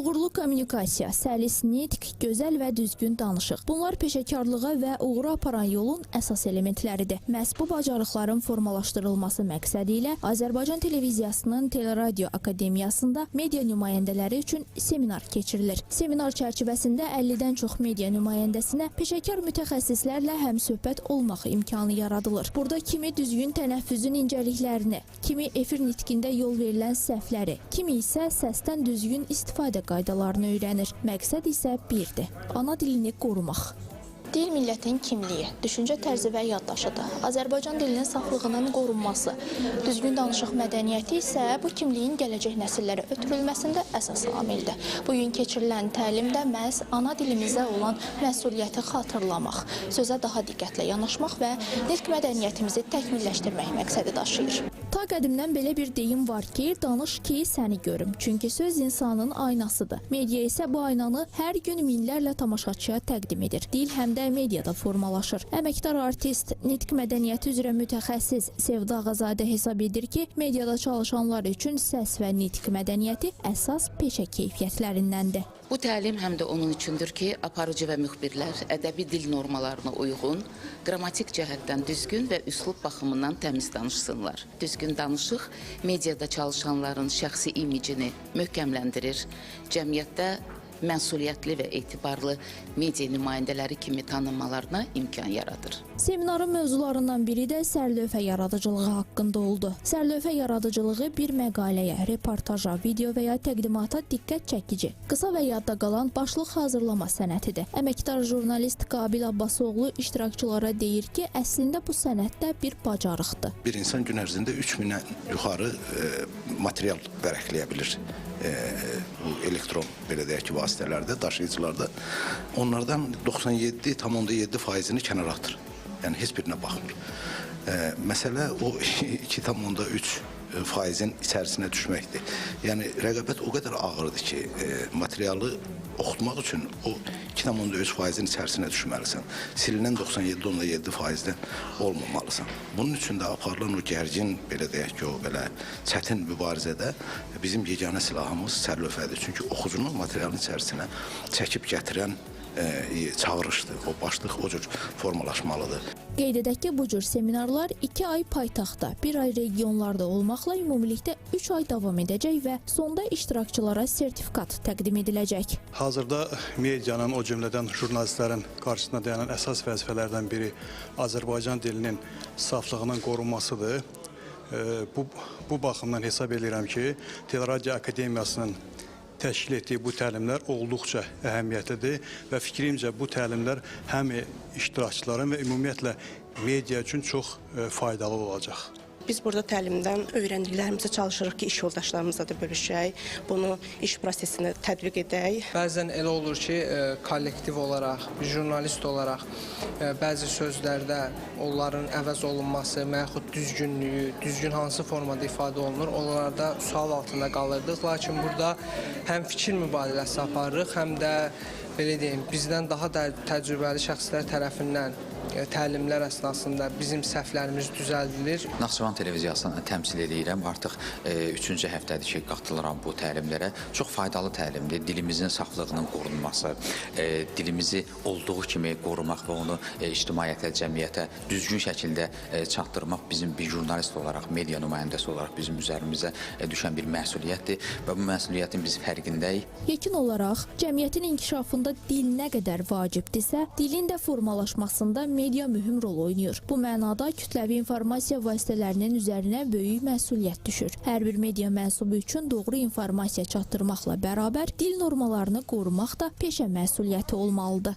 Uğurlu kommunikasiya, səlis nitq, gözəl və düzgün danışıq. Bunlar peşəkarlığa və uğura aparan yolun əsas elementləridir. Məhz bu bacarıqların formalaşdırılması məqsədi ilə Azərbaycan Televiziyasının Teleradio Akademiyasında media nümayəndələri üçün seminar keçirilir. Seminar çərçivəsində 50-dən çox media nümayəndəsinə peşəkar mütəxəssislərlə həmsöhbət olmaq imkanı yaradılır. Burada kimi düzgün tənəffüzün incəliklərini, kimi efir nitqində yol verilən səhvləri, kimi isə səsdən düzgün istifadə qaydalarını öyrənir. Məqsəd isə birdir: ana dilini qorumaq. Dil millətin kimliyi, düşüncə tərzi və yaddaşıdır. Azərbaycan dilinin saflığının qorunması, düzgün danışıq mədəniyyəti isə bu kimliyin gələcək nəsillərə ötürülməsində əsas amildir. Bu gün keçirilən təlimdə məhz ana dilimizə olan məsuliyyəti xatırlamaq, sözə daha diqqətlə yanaşmaq və nitq mədəniyyətimizi təkmilləşdirmək məqsədi daşıyır. Ta qədimdən belə bir deyim var ki, danış ki, səni görüm. Çünki söz insanın aynasıdır. Media isə bu aynanı hər gün minlərlə tamaşaçıya təqdim edir. Dil həm də mediada formalaşır. Əməkdar artist, nitq mədəniyyəti üzrə mütəxəssis Sevda Ağazadə hesab edir ki, mediada çalışanlar üçün səs və nitq mədəniyyəti əsas peşə keyfiyyətlərindəndir. Bu təlim həm də onun üçündür ki, aparıcı və müxbirlər ədəbi dil normalarına uyğun, qrammatik cəhətdən düzgün və üslub baxımından təmiz danışsınlar. Düzgün danışıq mediada çalışanların şəxsi imicini möhkəmləndirir, cəmiyyətdə məsuliyyətli və etibarlı media nümayəndələri kimi tanınmalarına imkan yaradır. Seminarın mövzularından biri də sərlövhə yaradıcılığı haqqında oldu. Sərlövhə yaradıcılığı bir məqaləyə, reportaja, video və ya təqdimata diqqət çəkici, qısa və yadda qalan başlıq hazırlama sənətidir. Əməkdar jurnalist Qabil Abbasoğlu iştirakçılara deyir ki, əslində bu sənət də bir bacarıqdır. Bir insan gün ərzində 3000-ə yuxarı material vərəqləyə bilir. Bu elektron, belə deyək ki, vasitələrdə, daşıyıcılarda. Onlardan 97,7%-ni kənara atır. Yəni heç birinə baxmır. Məsələ o 2,3%-in içərisinə düşməkdir. Yəni rəqabət o qədər ağırdır ki, materialı oxutmaq üçün o 2,3%-in içərisinə düşməlisən. Silinən 97,7%-dən olmamalısan. Bunun üçün də aparılan o gərgin, belə deyək ki, o belə çətin mübarizədə bizim yeganə silahımız sərlövhədir. Çünki oxucunun materialın içərisinə çəkib gətirən çağırışdır. O başlıq o cür formalaşmalıdır. Qeyd edək ki, bu cür seminarlar 2 ay paytaxtda, 1 ay regionlarda olmaqla ümumilikdə 3 ay davam edəcək və sonda iştirakçılara sertifikat təqdim ediləcək. Hazırda medianın, o cümlədən jurnalistlərin qarşısında dayanan əsas vəzifələrdən biri Azərbaycan dilinin saflığının qorunmasıdır. Bu baxımdan hesab edirəm ki, Teleradio Akademiyasının təşkil etdiyi bu təlimlər olduqca əhəmiyyətlidir və fikrimcə bu təlimlər həm iştirakçıların və ümumiyyətlə media üçün çox faydalı olacaq. Biz burada təlimdən öyrəndiklərimizi çalışırıq ki, iş yoldaşlarımızla da bölüşək, bunu iş prosesinə tətbiq edək. Bəzən elə olur ki, kollektiv olaraq, jurnalist olaraq bəzi sözlərdə onların əvəz olunması, yaxud düzgünlüyü, düzgün hansı formada ifadə olunur, onlarda sual altında qalırdıq. Lakin burada həm fikir mübadiləsi aparırıq, həm də belə deyim, bizdən daha da təcrübəli şəxslər tərəfindən təlimlər əsnasında bizim səhvlərimiz düzəldilir. Naxçıvan televiziyasını təmsil edirəm. Artıq 3-cü həftədir ki, qatılıram bu təlimlərə. Çox faydalı təlimdir. Dilimizin saflığının qorunması, dilimizi olduğu kimi qorumaq və onu ictimaiyyətə, cəmiyyətə düzgün şəkildə çatdırmaq bizim bir jurnalist olaraq, media nümayəndəsi olaraq bizim üzərimizə düşən bir məsuliyyətdir və bu məsuliyyətin biz fərqindəyik. Yekun olaraq, cəmiyyətin inkişafında dil nə qədər vacibdirsə, dilin də formalaşmasında media mühüm rol oynayır. Bu mənada kütləvi informasiya vasitələrinin üzərinə böyük məsuliyyət düşür. Hər bir media mənsubu üçün doğru informasiya çatdırmaqla bərabər dil normalarını qorumaq da peşə məsuliyyəti olmalıdır.